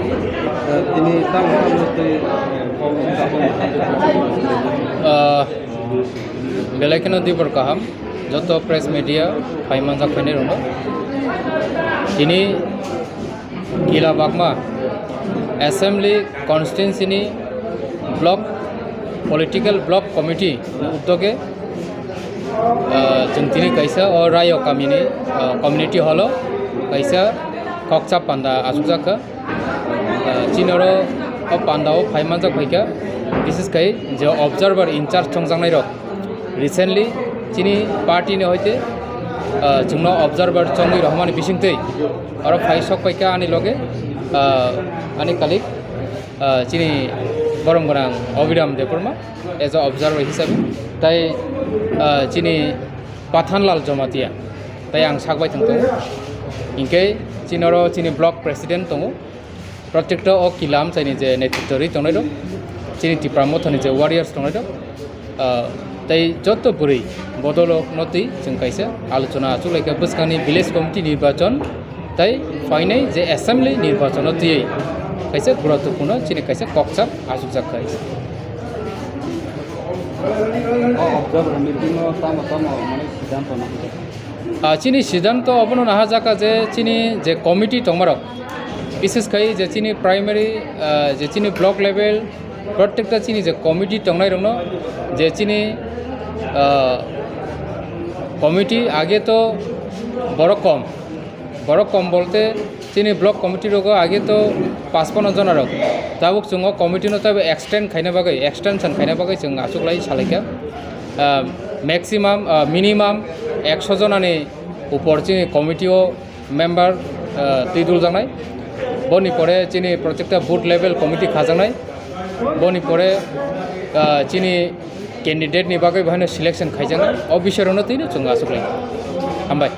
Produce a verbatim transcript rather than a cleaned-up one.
Tini tamo tamo tei, eh, kok wngkha. Ah, belai kheno dibor kaham, joto press media phai manjak phainai rokno. Tini Kila Bagma Assembly Constituency ni block, political block committee ni uddoge, ah, chwng tini kaisa o Rayo kamini, ah, community hall o kaisa kokchap panda achukjak kha. Ah, chini oro o panda o phai manjak phaikha, bises khai je observer in charge chongjaknai rok. Recently chini party ni hoite, ah, chwngno observer chongwi rohormani bisingtwi oro phai sok paikha ani loge, ah, ani colleague, ah, chini borom gwnang Abhiram Debbarma as a observer hisabe, tai, ah, chini Pathanlal Jamatia, tai ang sak bai thang tongo. Hinkhe chini oro chini block president tongo. Protekta o Kila amchaini je netritw rwi tongnai rok, chini Tipra Mothani je warriors tongnai rok, ah, tei joto bwrwi bodolokno twi chwng kaisa alochona achuk laikha bwskangni village committee nirbachon tei phainai je assembly nirbachon o twiwi kaisa guruttwpurno chini kaisa kokchap achukjak kha. O observer meeting o tamo tamo mane siddhanto nangkha? Ah, chini siddhanto obono naharjak kha je chini je committee tongmarok, bises khai je chini primary, ah, je chini block level, protekta chini je committee tongnai rokno je chini, ah, committee age to borok kom, borok kom bolte chini block committee rogo age to pachpanno jona rok, tabuk chwng o committee no tabo extend khaina bagwi, extension khaina bagwi chwng achuk lai salaikha. Ah, maximum, ah, minimum ekso jonani upor chini committee o member, ah, twi duljaknai. Boni pore chini protekta booth level committee khajaknai. Boni pore, ah, chini candidate ni bagwi bahaino selection khaijaknai. O bising rokno twino chwng achuk lai. Hambai.